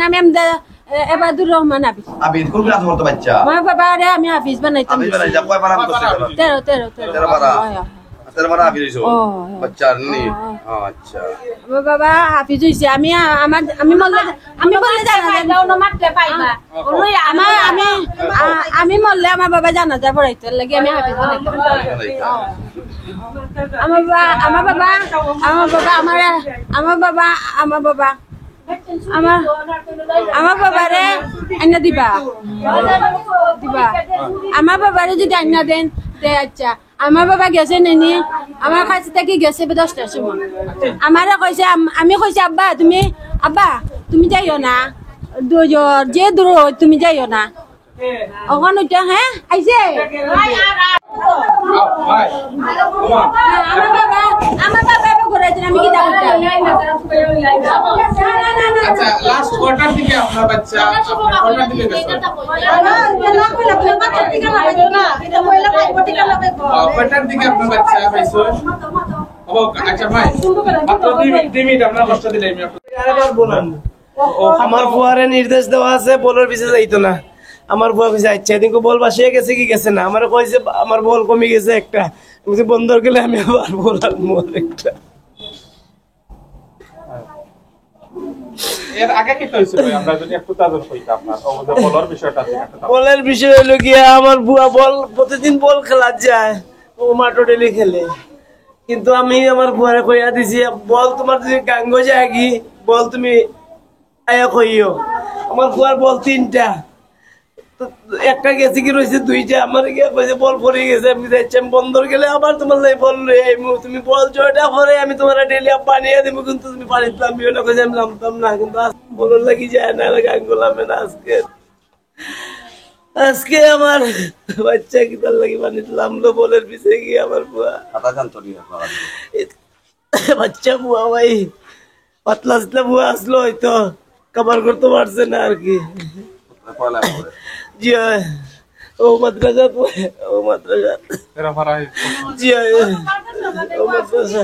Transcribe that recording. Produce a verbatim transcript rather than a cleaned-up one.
নাম এমদাদ, এ, এবাদুর রহমান আবিদ। আবিদ, কোন ক্লাস পড়তো বাচ্চা? আমার বাবারে আমি হাফিজ বানাইতাম। হাফিজ বানাইতা, কয় পারা মুখস্থ করো? তেরো, তেরো, তেরো। তেরো পারা? হয়, হয়। তেরো পারা হাফিজ হইছো? ও, হয়, হয়। বাচ্চা নি? ও, হয়। আচ্ছা। আমার বাবা হাফিজ হইছে। আমি, আ-, আমার, আমি মরলে, আমি মরলে জানাজা, মারতে পাইবা। আমার, আমি, আ-, আমি মরলে আমার বাবা জানাজা পড়াইতো, এর লাগি আমি হাফিজ বানাইতাম। ও। আমার বাবা, আমার বাবা, আমার বাবা, আমার, আমার বাবা, আমার বাবা, আমার, আমার বাবারে আইনা দিবা, দিবা। আমার বাবারে যদি আইনা দেন, তে আচ্ছা। আমার বাবা গেছে নি নি, আমার কাছ থাকি গেছে দশটার সময়। আমারে কইছে, আম-, আমি কইছি, "আব্বা, তুমি, আব্বা, তুমি যাইও না, দূর, যে দূর অয়, তুমি যাইও না।" অখন ওইটা, হ্যাঁ, আইছে। আমার বাবা, আমার বাবা এবার ঘুরাইছেন, আমি কিতা করতাম? না, না, না, না। আচ্ছা, লাস্ট কয়টার দিকে আপনার বাচ্চা, আপনার কয়টার দিকে গেছে? আহ, কয়টার দিকে আপনার বাচ্চা পাইছো? ও, আচ্ছা ভাই, মাত্র দুই মিনিট, দুই মিনিট আপনার কষ্ট দিলে আমি আপনার আরেকবার বলেন। আমার ফুয়ারে নির্দেশ দেওয়া আছে, বলর পিছে যাইতো না। আমার ফুয়া কইছে, "আচ্ছা, এদিন বল বাসায় গেছে কি গেছে না?" আমারে কইছে, "আমার বল কমে গেছে একটা।" আমি কইছি, "বন্দর গেলে আমি আবার বল আনবো একটা।" এর আগে কি হয়েছিল? আমরা যদি একটু তাদের কইতাম না, তো আমাদের বলার বিষয়টা আছে, একটা বলের বিষয় হইলো গিয়া, আমার বুয়া বল, প্রতিদিন বল খেলা যায়, ও মাঠো ডেলি খেলে। কিন্তু আমি আমার বুয়ারে কইয়া দিছি, "বল তোমার যদি গাঙ্গো যায় কি, বল তুমি আয়া কইও।" আমার বুয়ার বল তিনটা, তো একটা গেছে কি রইছে দুইটা, আমার গিয়া কইছে, "বল পড়ে গেছে।" আমি কইছি, "আচ্ছা, আমি বন্দর গেলে আবার তোমার লাগি বল লই আইমু, তুমি বল জয়টা পরে আমি তোমার ডেলি বানিয়ে দিমু, কিন্তু তুমি পানিত লামিও না।" কইছে, "আমি লামতাম না।" কিন্তু আজ বলর লাগি যায় না, গাঙ্গো লামে না আজকে। আজকে আমার বাচ্চা কিতার লাগি পানিত লামলো, বলর পিছে গিয়া আমার বুয়া। কথা জানতো নি আপনারা? বাচ্চা বুয়া ভাই, পাতলা সাতলা বুয়া আসলো হয়তো, কভার করতে পারছে না আর কি। পড়ালেখা করে? জি হয়। ও মাদ্রাসা পড়ে, ও মাদ্রাসা। এরা ফারাই। জি হয়। ও মাদ্রাসা।